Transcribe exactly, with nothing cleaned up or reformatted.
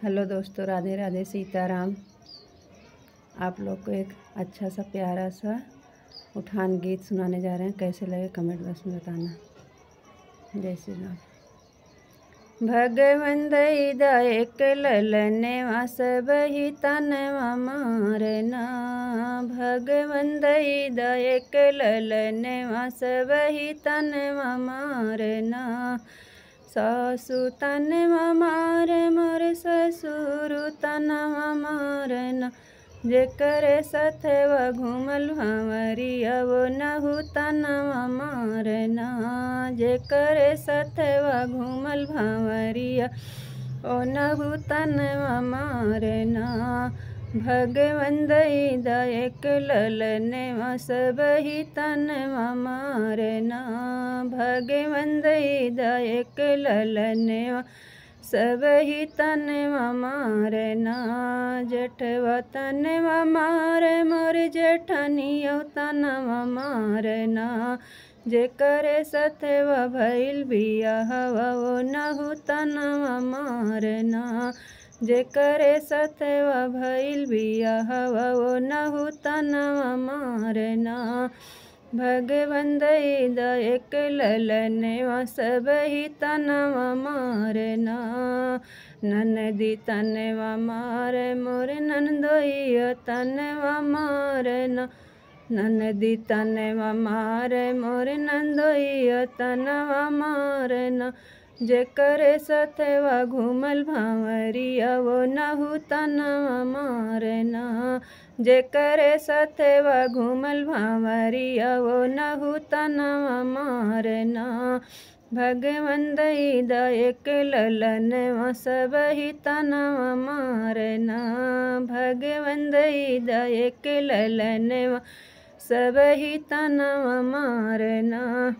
हेलो दोस्तों, राधे राधे, सीताराम। आप लोग को एक अच्छा सा प्यारा सा उठान गीत सुनाने जा रहे हैं। कैसे लगे कमेंट बॉक्स में बताना। जय श्री राम। भगवन दई दा एक ललनवा, सबही तनवा मारना। भगवन दई दा एक ललनवा, सबही तनवा मारना। सासु तनवा मार मोर, ससुर तनवा मारना। जेकर सथवा घूमल भंवरिया, ओनहु तनवा मारना। जेकर सथवा घूमल भंवरिया, ओनहु तनवा मारना। भगवन दई दा एक ललनवा, सबही तनवा मारना। भगवन दई दा एक ललनवा, सबही तनवा मारना। जेठवा तनवा मार मोर, जेठनियो तनवा मारना। जेकर सथवा भइल बियाहवा, ओनहु तनवा मारना। जेकर सथवा भइल बियाहवा, ओनहु तनवा मारना। भगवन दई दा एक ललनवा, सबही तनवा मारना। ननदी तनवा मार मोर, ननदोइया तनवा मारना। ननदी तनवा मार मोर, ननदोइया तनवा मारना। जेकर सथवा घूमल भंवरिया, ओनहु तनवा मारना। जेकर सथवा घूमल भंवरिया, ओनहु तनवा मारना। भगवन दई दा एक ललनवा, सबही तनवा मारना। भगवन दई दा एक ललनवा, सबही तनवा मारना।